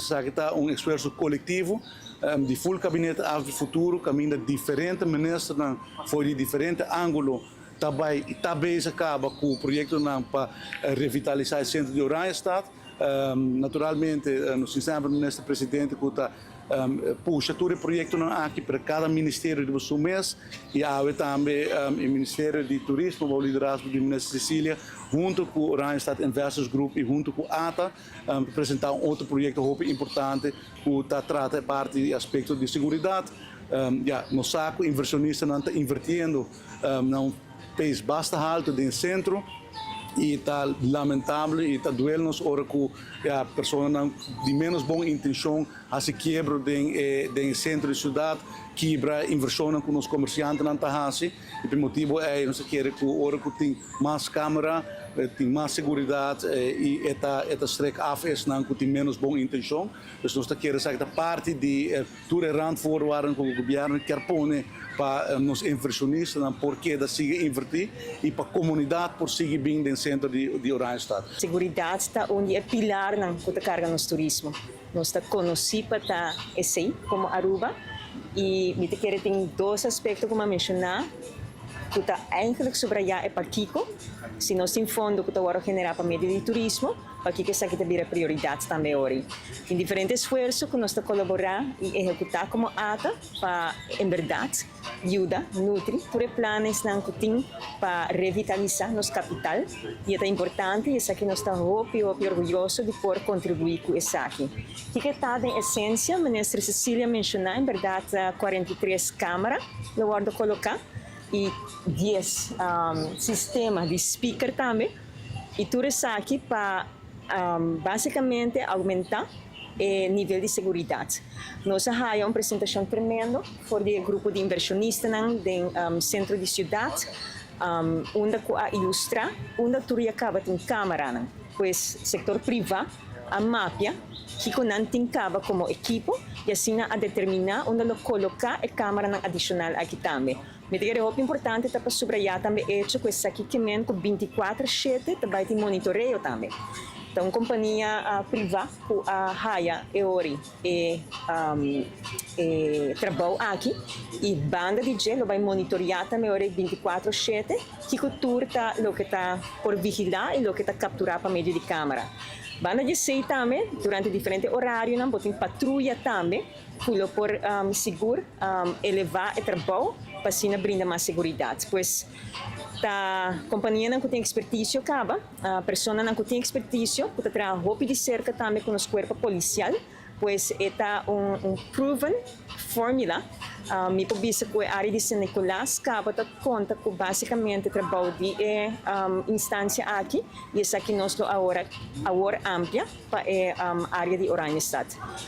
Esaki ta un esfuerso kolektivo di full kabinete AVB Futuro kaminda diferente ministernan for di diferente ángulo ta bai i ta bezig kaba ku proyektonan pa revitalisá e sentro di Oranjestad. Naturalmente nos tin semper minister presidente ku ta pusha tur e proyektonan aki, pero kada ministerio riba su mes i awe tambe e ministerio di turismo bou liderazgo di minister Cecilia hunto ku Oranjestad Investors Group i hunto ku ata ta presentá un otro proyekto hopi importante ku ta trata e parti di aspekto di seguridat. Ya, nos sa ku invershonistanan ta invertiendo na un pace basta haltu den sentro i ta lamentabel i ta duel nos ora ku ya personanan di ménos bon intenshon hasi kiebro den e den e sentro di siudat, kibra invershonnan ku nos komersiantenan ta hasi. I pa e motibu ei nos ta kere ku ora ku tin mas kamera tin mas seguridat i e ta e ta strek af esnan ku tin ménos bon intenshon. Dus nos ta kere esaki ta parti di tur e randvoorwaarden ku gobièrnu kier pone pa nos invershonistanan por keda sigui invertí i pa komunidat por sigui bin den sentro di Oranjestad. Seguridat ta un di e pilarnan ku ta karga nos turismo. Nos ta konosí pa ta esei komo Aruba i mi ta kere tin dos aspekto ku mi a menshoná ku ta eigenlijk subrayá e pakiko si nos tin fondo ku ta wòrdu generá pa medio di turismo, pakiko esaki ta bira prioridat tambe ori. Tin diferente esfuerso ku nos ta kolaborá i ehekutá komo ata pa en bèrdat yuda nutri tur e planesnan ku tin pa revitalisá nos kapital i e ta importante i esaki nos ta hopi hopi orguyoso di por kontribuí ku esaki. Kiko ta den esensia? Minister Cecilia menshoná en bèrdat 43 kamera lo wòrdu koloká i 10 sistema di speaker tambe i tur esaki pa básikamente oumentá e nivel di seguridat. Nos a haya un presentashon tremendo for di e grupo di invershonistanan den sentro di siudat, unda ku a ilustrá unda tur ya kaba tin kameranan. Pues sektor privá a mapia kiko nan tin kaba komo ekipo i asina a determiná unda lo koloká e kameranan adishonal aki tambe. Mi ta kere hopi importante ta pa subrayá tambe echo ku esaki ke men ku 24/7 ta bai tin monitoreo tambe. Ta un kompania privá ku a haya e ori e e trabou aki i banda di dje lo bai monitoriá tambe ori 24/7 kiko tur ta loke ta por vigilá i loke ta kapturá pa medio di kamera. Banda di esei tambe durante diferente orarionan bo tin patruya tambe ku lo por sigur elevá e trabou pa asina brinda mas seguridat. Pues ta kompanianan ku tin ekspertisio kaba, personanan ku tin ekspertisio ku ta traha hopi di serka tambe ku nos kuerpo polisial, pues e ta un proven formula. Mi por bisa ku e área di San Nicolas kaba ta konta ku basikamente trabou di e instansia aki i esaki nos lo awor amplia pa e área di Oranjestad.